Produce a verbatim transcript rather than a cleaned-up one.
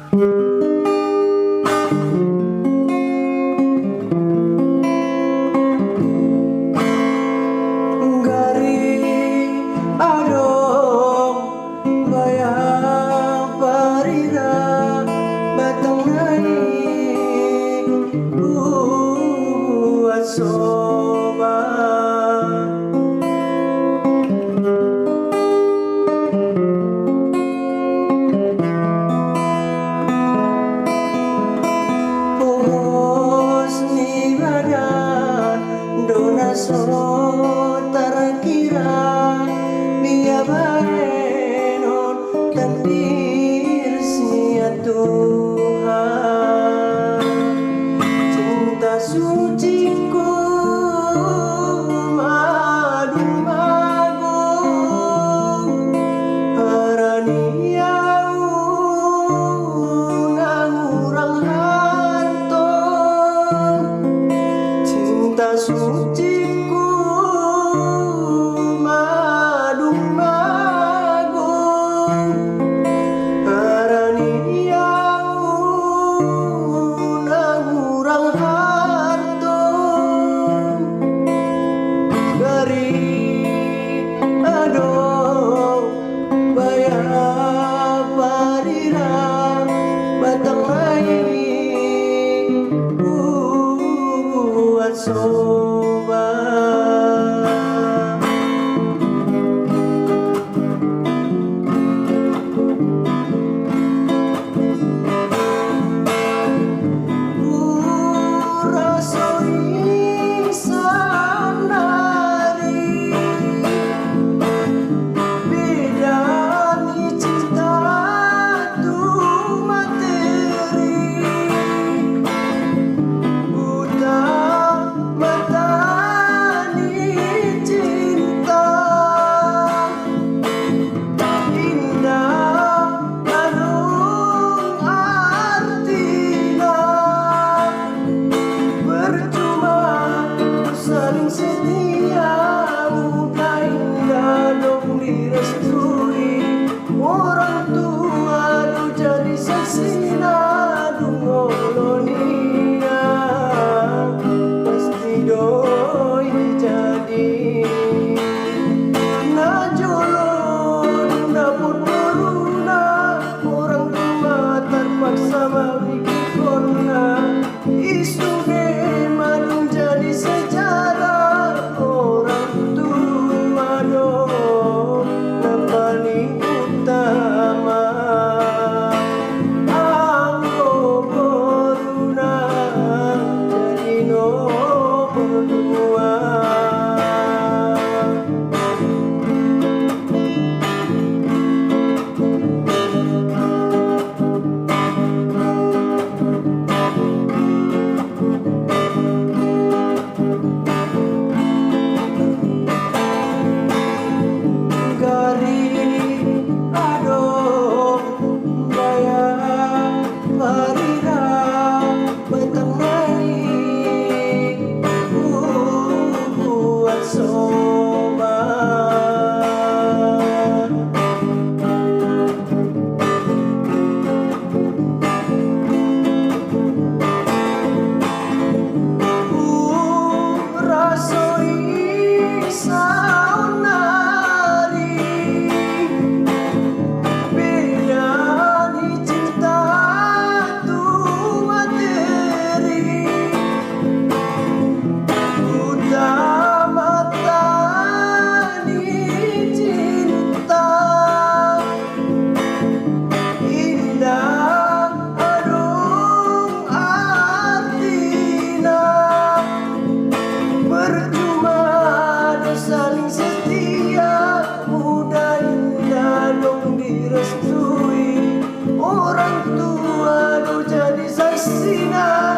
Gari adong baya parira batang nai buat soba. Pogos ni bada dona so tarkira bia baenon takdir sia Tuhan. Cinta suciku madung mago, harani au nang urang harto. Cinta suciku madung mago, harani au nang urang harto. Gari adong baya parira batang nai buat soba. Ura so insan nari, bida ni cinta tu materi, buta mata ni cinta. Inda adong artina, percuma saling setia, muda inda dong direstui. Orang tua do jadi saksi na dung olonia, pasti do i jadi. Na jolo dung dapur koruna, orang tua terpaksa mabiki korna. I sude madung jadi sejarah, orang tua do na paling utama. Anggo koruna jadi nomor dua. Gari adong baya parira batang nai buat soba. Ura so insan nari, bida ni cinta tu materi, buta mata ni cinta. Inda adong artina, percuma do saling setia, muda inda dong direstui, orang tua do jadi saksi na